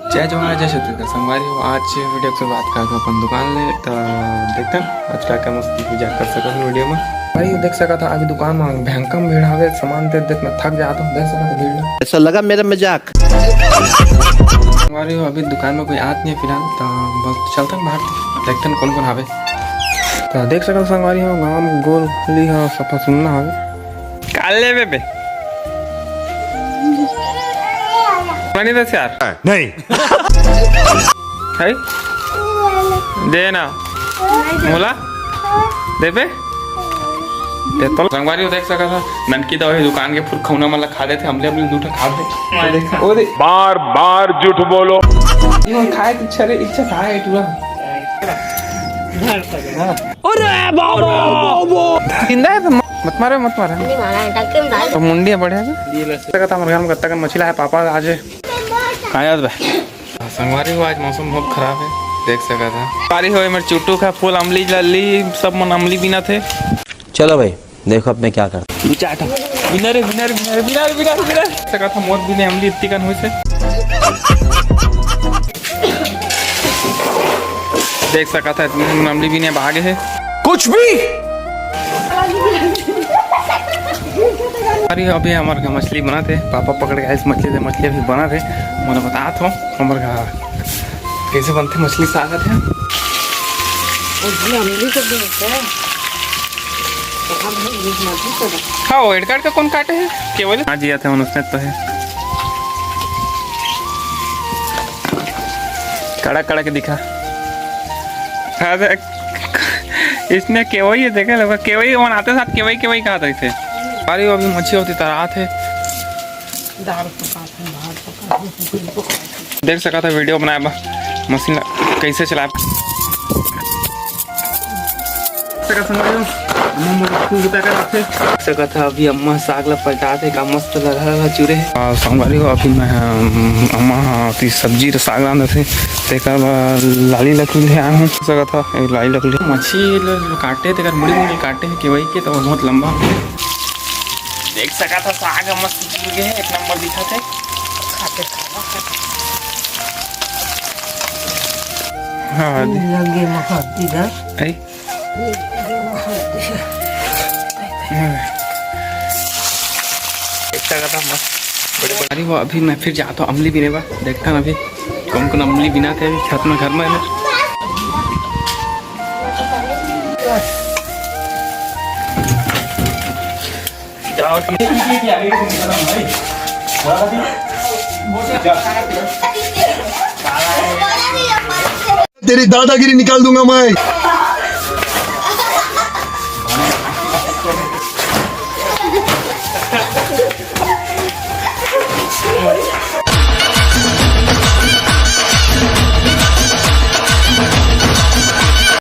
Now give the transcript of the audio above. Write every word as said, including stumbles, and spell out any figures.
जय जोहार, जय छत्तीसगढ़। संगवारी हो, आज वीडियो के शुरुआत करत हन अपन दुकान ले, त देखथन आज का का मस्त पूजा कर सकत हन वीडियो में। भाई, देख सकत हा, अभी दुकान में भयंकर भीड़ हवे, सामान देत देत मैं थक जात हूँ। देख सकत हा भीड़ ला। ऐसा लगा मेरा मजाक। संगवारी हो, अभी दुकान में कोई आत नहीं है फिलहाल, त बस चलथन बाहर, देखथन कौन कौन हवे। त देख सकत हा संगवारी हो, गांव में गोल गली ह सफा सुन्ना हवे। का लेबे बे? बनी दस यार। नहीं। है? दे ना। मोला? देबे? दे तो। संगवारी हो, देख सकत हा, ननकी दवा ही दुकान के फुरखौना मन ला खा देथे, हमले हमले दू ठा खा दे। ओ दे। बार बार झूठ बोलो। ये खाए के इच्छा रे, इच्छा खाए टूरा। अरे बाबा। जिंदा है तो मत मारे, मत मारे। नहीं मारा है, डॉक्टर में डाल। तो मुंडी है बढ़िया से। देख सकत हा हमर घर में कत्ता कन मछली है, पापा आज। कहाँ जात बे? संगवारी हो, आज मौसम बहुत खराब है, देख सकत हा। संगवारी हो, एमर चुटुक हा, फुल अमली लल्ली, सब मन अमली बिनथे। चलो भाई, देखो अब मैं क्या करता। Winner, winner, winner, winner, winner, winner. सकत हा, मोर बिने अमली इतनी कन होइस हे। देख सकत हा, इतनी कन अमली बिने भागे हे। कुछ भी। अरे, अभी हमर घर मछली बनत हे, पापा पकड़ के आइस मछली, से मछली अभी बनत हे। मोला बतात हो, हमर घर कैसे बनथे मछली साग हे। उसमें अमली तो भी होता है। तो हम लोग इस मछली को हाँ, वो एडकार्ड का कौन काटे है? केवल? हाँ जी, आते हैं, उसने तो है। कड़ा, कड़ा के दिखा। हाँ, देख। इसने केवई है, देखे लोग, केवई बनाते साथ केवई, केवई कहा था इसे। अरे, वो अभी मच्छी होती तरात है। दाल पकात है, भात पकात है, सब्जी पकात है। देख सकत हा वीडियो बनाए बर मशीन ला कैसे चलाए। सकत हा संगवारी हो, अम्मा मोर स्कूल के पैकर आथे। सकत हा अभी अम्मा साग ला पलटात हे, का मस्त लरहा लरहा चुरे हे। आ, संगवारी हो, अभी मैं, अम, अम्मा हा अभी सब्जी तो साग रांधत हे, तेकर बर लाली लकड़ी ले आए हूँ। सकत हा, ए लाली लकड़ी। मच्छी ल काटे, तेकर मुड़ी मुड़ी काटे हे केवई के, तो बहुत लंबा। देख सकत हा, साग ह मस्त चुर गे हे, एक नंबर दिखत हे। खाते खावा। हाँ, दे। लगे महक दीदा। आई। देख सकत हा मस्त। बड़े बड़े। अरे वो अभी मैं फिर जाता हूँ अमली बीने बर। देखथन अभी कौन कौन अमली बिनथे अभी छत में, घर में। तेरी दादागिरी निकाल दूंगा मैं।